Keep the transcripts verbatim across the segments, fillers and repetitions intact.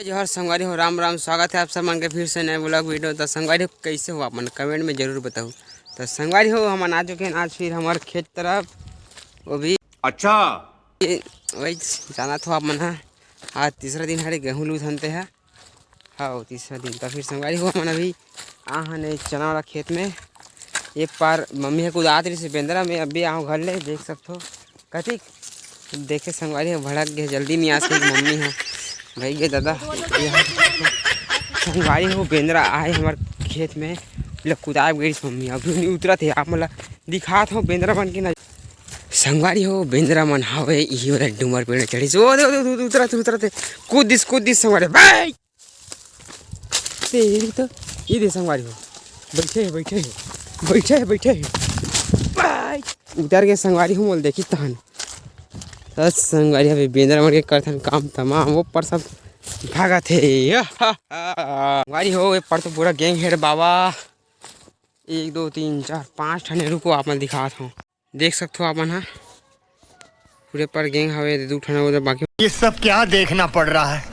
जोहार संगवारी हो, राम राम, स्वागत है आप सब मन के फिर से नए vlog video। तो संगवारी हो, कैसे हो आप मन, comment में जरूर बताओ। तो संगवारी हो, हमन आ चुके हैं आज फिर हमारे खेत तरफ। वो भी अच्छा। वही जाना था आप मन हा, आज तीसरा दिन हरे गेहूं लूथन ते हा। हाँ, तीसरा दिन। तो फिर संगवारी हो, हमन अभी आ हन ए चना वाला खेत में। ये पार मम्मी ह कुदात रहिस बेंदरा में, अभी आहूं घर ले, देख सकथो। कतिक देखे संगवारी हो, भड़क गे, जल्दी नहीं आ सके मम्मी ह। भाई गे दादा, ये संगवारी हो, बेंदरा आए हमार खेत में, ले कुदाए गे रहिस मम्मी, अभी नहीं उतरत हे। आप मन ला दिखात हूँ बेंदरा मन के ना। संगवारी हो, बेंदरा मन हवे, इही वाला डूमर पेड़ चढ़िस। ओ दे, ओ दे, ओ दे, उतरत, उतरत हे। कूद दिस, कूद दिस संगवारी। भाई! तेरी तो, ये दे संगवारी हो। बैठे हे, बैठे हे। बैठे हे, बैठे हे। भाई! उतर के संगवारी हो, मोल देखिस तहन। बस संगवारी, अभी बेंदरा मन के करथन काम तमाम, वो पर सब भागत हे। संगवारी हो, ये पर तो पूरा gang हे रे बाबा। एक, दो, तीन, चार, पाँच ठने। रुको, आप मन दिखात हूँ। देख सकथो आप मन हा, पूरे पर gang हवे, दू ठन उधर बाकी। ये सब क्या देखना पड़ रहा है?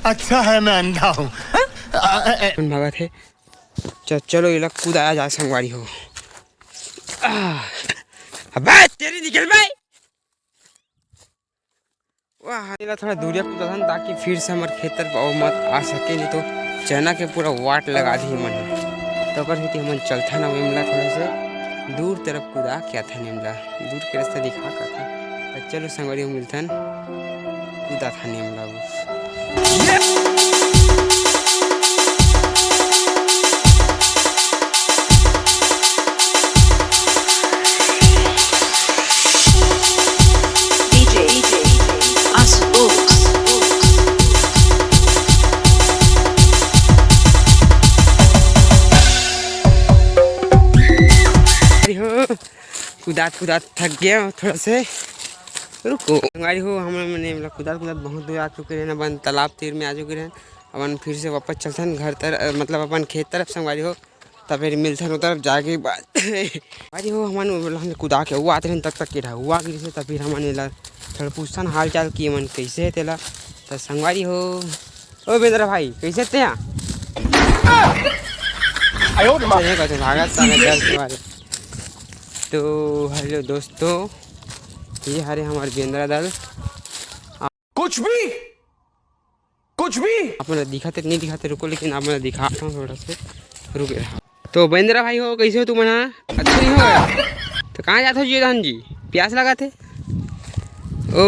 अच्छा है मैं अंधा हूँ। अपन भागत हे। च-, चलो, ये ला कुदाया जाए संगवारी हो। आह, अबे तेरी निकल बे। वाह, एला थोड़ा दूरिया कुदाथन, ताकि फिर से हमर खेत तरफ अउ मत आ सके, नहीं तो चना के पूरा वाट लगा दी मन। तो ओकर सेती हमन चलथन, अब एमला थोड़ा से दूर तरफ कुदा के आथन, एमला दूर के रास्ता दिखा के आथन। तो चलो संगवारी हो, मिलथन, कुदाथन एमला अब। DJ, DJ, Asbox। अरे हो, कुदात कुदात थक गया हूँ थोड़ा से। रुको संगवारी हो, हमन मने मतलब कुदात कुदात बहुत दूर आ चुके रहन, अपन तालाब तीर में आ चुके रहन। अपन फिर से वापस चलथन घर तर-, मतलब अपन खेत तरफ संगवारी हो। त फिर मिलथन ओ तरफ जाके बाद। संगवारी हो, हमन ओला कुदा के वो आत रहन, तब तक के रहा हुआ गिर से, त फिर हमन एला थोड़ा पूछथन हाल चाल कि एमन कैसे हे तेला। त संगवारी हो, ओ बेंदरा भाई, कैसे ते हा? आयो रे माँ। चलिए, कहते भागत साले डर के मारे। तो हेलो दोस्तों, ये हरे हमारे बेंदरा दल। कुछ भी, कुछ भी। आप मन ला दिखाते नहीं दिखाते, रुको, लेकिन आप मन ला दिखाता हूँ थोड़ा से, रुके रहा। तो बेंदरा भाई हो, कैसे हो तुमन हा? अच्छा नहीं हो? तो कहाँ जात हो जियो धान जी? प्यास लगा थे। ओ,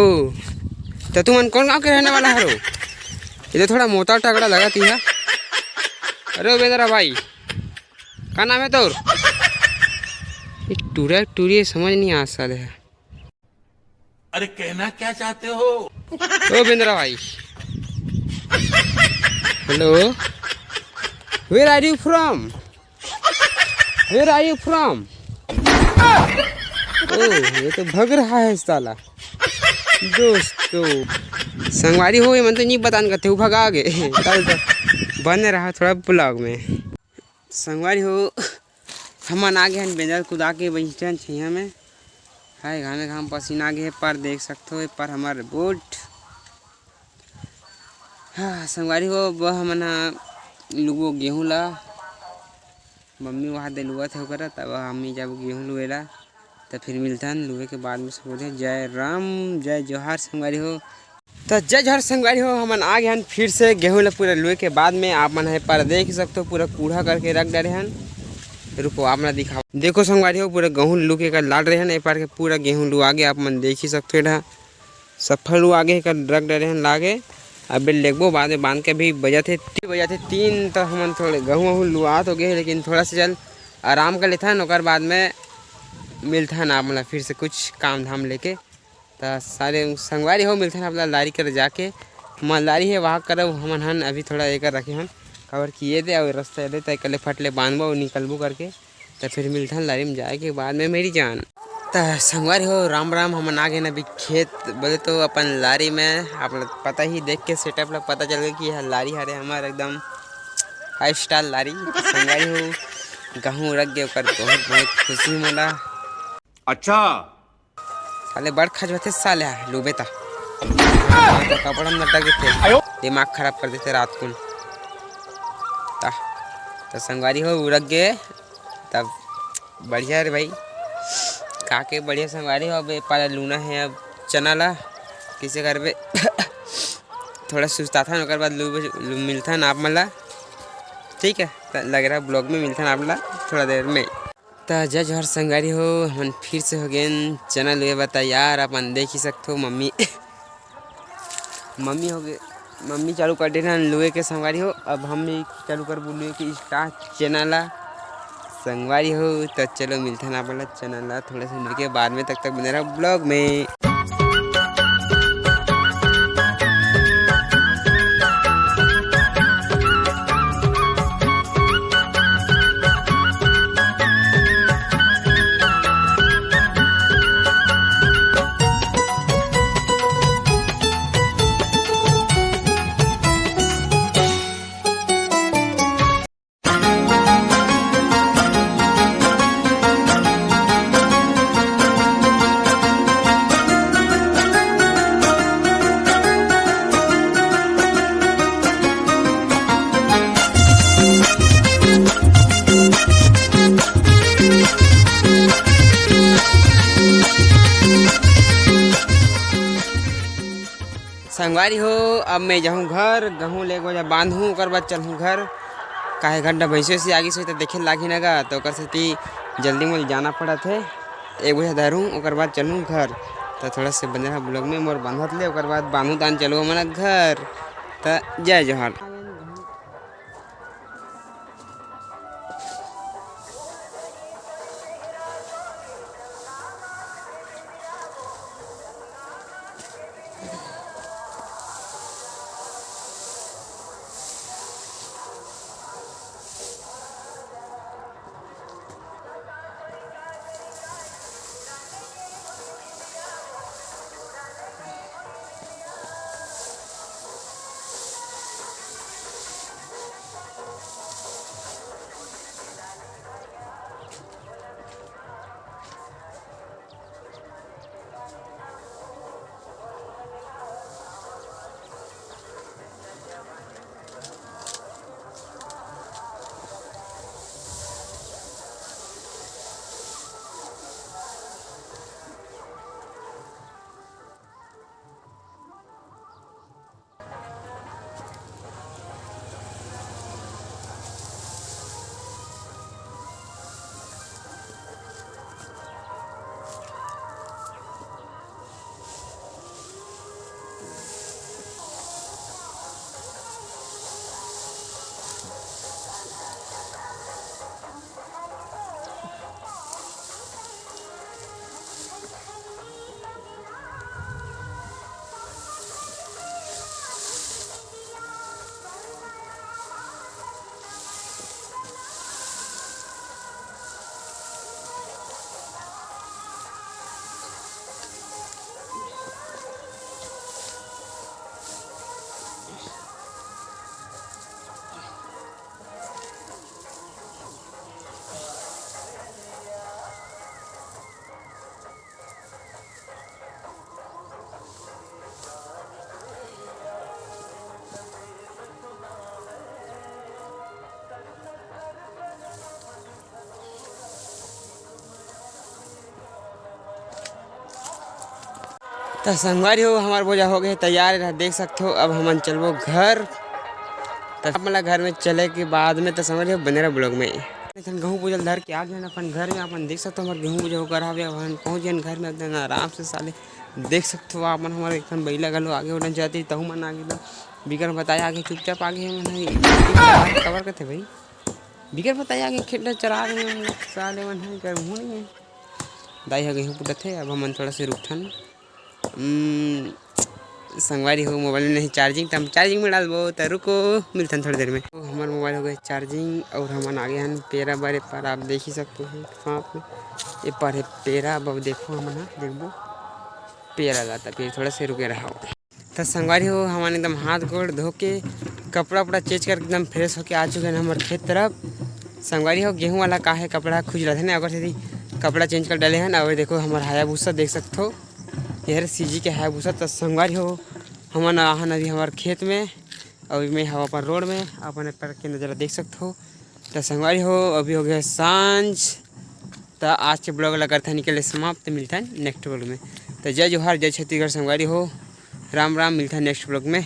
तो तुमन कौन गांव के रहने वाला हरो? ये तो थोड़ा मोटा टगड़ा लगा थी हा। अरे ओ बेंदरा भाई, का नाम है तोर? ये टूरा टूरी समझ नहीं आ साले है। अरे कहना क्या चाहते हो? ओ बेंदरा भाई, hello, where are you from? Where are you from? ओ, ये तो भग रहा है साला। दोस्तों, संगवारी हो, ये मन तो नहीं बतान करते, वो भगा गे। तब तो बने रहा थोड़ा vlog में। संगवारी हो, हमन आ गे हन बेंदरा कुदा के, बइठे हन छइहां में। हाय, घामे घाम पसीना आ गे हे, पर देख सकथो, ए पर हमर बोट। हाँ, संगवारी हो, अब हमन ह लुबो गेहूं ला। मम्मी वहाँ दे लुआ थे ओकरा, तब हम ही जाबो गेहूं लुए ला। त फिर मिलथन लुए के बाद में सब होथे। जय राम, जय जोहार संगवारी हो। त जय जोहार संगवारी हो, हमन आ गे हन फिर से गेहूं ला पूरा लुए के बाद में। आप मन हे पर देख ही सकथो, पूरा कूढ़ा करके रख डरे हन। रुको, आप मन ला दिखाओ। देखो संगवारी हो, पूरा गेहूं लुके कर लाड़ रहे हन, ए पार के पूरा गेहूं लुआ गे, आप मन देख ही सकथो एढ़ा। सफा लुआ गे कर रख डरे हन लागे। अबे लेगबो बाद में बांध के। अभी बजाथे, ती-, बजाथे तीन, त हमन थोड़े गहूं वहूं लुआत हो गे, लेकिन थोड़ा सा चल आराम कर लेथन, ओकर बाद में मिलथन आप मन ला फिर से कुछ काम धाम लेके। त सारे संगवारी हो, मिलथन आप ला लारी कर जाके। हमर लारी हे वहाँ करब हमन हन, अभी थोड़ा एकर रखे हन, काबर कि ये दे अउ रास्ता ये दे, त एकर ले फट ले बांधबो अउ निकलबो करके। त फिर मिलथन लारी में जाए के बाद में मेरी जान। त संगवारी हो, राम राम। हमन आ गे न अभी खेत, बोले तो अपन लारी में। आप लोग पता ही, देख के setup ला पता चल गया कि यह लारी हरे हमर एकदम five star लारी। त संगवारी हो, गहूं रख गए ओकर, बहुत बहुत खुशी मोला। अच्छा। साले बड़ खजवथे साले हा, लुबे ता। तो कपड़ा में लटक देथे। आयो। दिमाग खराब कर देथे रात कुन। त, त संगवारी हो, उरक गे, तब बढ़िया रे भाई, का के बढ़िया संगवारी हो। अब ए पाला लूना हे, अब चना ला कइसे करबे? थोड़ा सुस्ताथन, ओकर बाद लू, लू मिलथन आप मन ला, ठीक है? त लगे रहा vlog में, मिलथन आप ला थोड़ा देर में। त जय जोहार संगवारी हो, हमन फिर से हो गेन चना लुए बर तैयार। अपन देख ही सकथो, मम्मी मम्मी हो गे, मम्मी चालू कर देना लुए के संगवारी हो। अब हम भी चालू करबो लुए के start चना ला संगवारी हो। त चलो मिलथन आप मन ला चना ला थोड़ा सा लुए के बाद में, तब तक बने रहा vlog में। संगवारी हो, अब मैं जाहूँ घर, गहूँ ले एक बोझा बांधहूँ, ओकर बाद चलहूँ घर। काहे घर डा भैंसिया से आगी सोई त देखे लागही न गा, त ओकर सेती जल्दी मोला जाना पड़त हे। एक बोझा धरहूँ, ओकर बाद चलहूँ घर। त थोड़ा से बने रहा vlog में, मोर बांधत ले, ओकर बाद बांधहूँ तान चलहूँ हमन घर। त जय जोहार। त संगवारी हो, हमर बोझा हो गे तैयार, एला देख सकथो। अब हमन चलबो घर। त आप मन ला घर में चले के बाद में, त संगवारी हो, बने रहो vlog में। एखन गहूं बोझा ल धर के आ गेन अपन घर में, अपन देख सकथो, हमर गहूं बोझा होकर हवे। अब हमन पहुंच गेन घर में, एकदम आराम से साले देख सकथो आप मन, हमर एखन बइला घलो आगे ओडन जाथे, तहू मन आगे ला बिगर बताए आगे चुपचाप आगे हे मन ह। कवर कथे भाई, बिगर बताए आगे खेत डहर चरा रहे हम लोग, साले मन ह, कर मुंह नहीं है। दाई ह गहूं कुटत हे, अब हमन थोड़ा से रुकथन। उम्म, संगवारी हो, मोबाइल में नहीं चार्जिंग, त हम चार्जिंग में डालबो, त रुको, मिलथन थोड़ी देर में। तो हमर मोबाइल हो गए चार्जिंग, और हमन आगे हन पेरा बरे पर, आप देख ही सकते हैं साथ में। ये पर है पेरा, अब देखो हमन ह, देखबो पेरा ला, त फिर थोड़ा से रुके रहो। त संगवारी हो, हमन एकदम हाथ गोड़ धो के, कपड़ा उपड़ा चेंज करके एकदम फ्रेश होके आ चुके हैं हमर खेत तरफ। संगवारी हो, गेहूं वाला का है, कपड़ा खुजलाथे ना, ओकर सेती कपड़ा चेंज कर डाले हन। और देखो हमर हायाबुसा देख सकथो, ये हरे सीजी के हायाबुसा। त संगवारी हो, हमन आहन अभी हमार खेत में, अभी मैं हवा पर रोड में अपन ट्रैक्टर के नजारा देख सकत हो। त संगवारी हो, अभी हो गया सांझ। त आज के ब्लॉग ला करथन के लिए समाप्त, मिलथन नेक्स्ट ब्लॉग में। त जय जोहार, जय छत्तीसगढ़ संगवारी हो, राम राम, मिलथन नेक्स्ट ब्लॉग में।